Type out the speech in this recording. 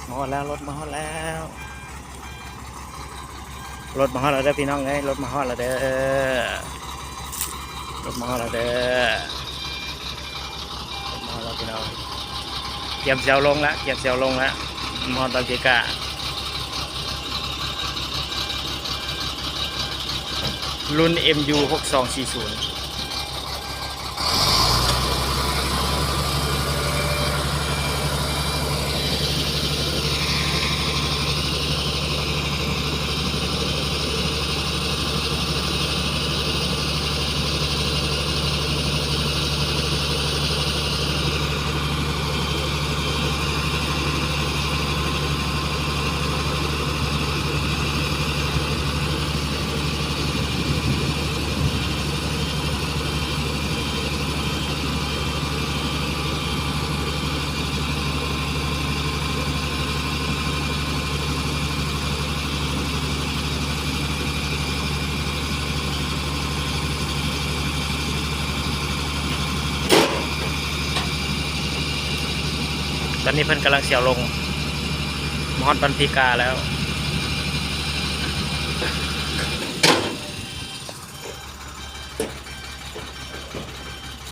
ມາຮອດແລ້ວ ລົດມາຮອດແລ້ວ ລົດມາຮອດແລ້ວເດີພີ່ນ້ອງເອີຍ ລົດມາຮອດແລ້ວເດີ ລົດມາຮອດແລ້ວເດີ ລົດມາຮອດແລ້ວພີ່ນ້ອງ ກຽມຊິເອົາລົງລະ ກຽມຊິເອົາລົງລະ ມາຮອດດອນເຊກາ ລຸ້ນເອັມຢູຫົກສອງສີ່ສູນ. ຕອນນີ້ເພິ່ນກຳລັງຊິເອົາລົງ ມາຮອດດອນເຊກາແລ້ວ.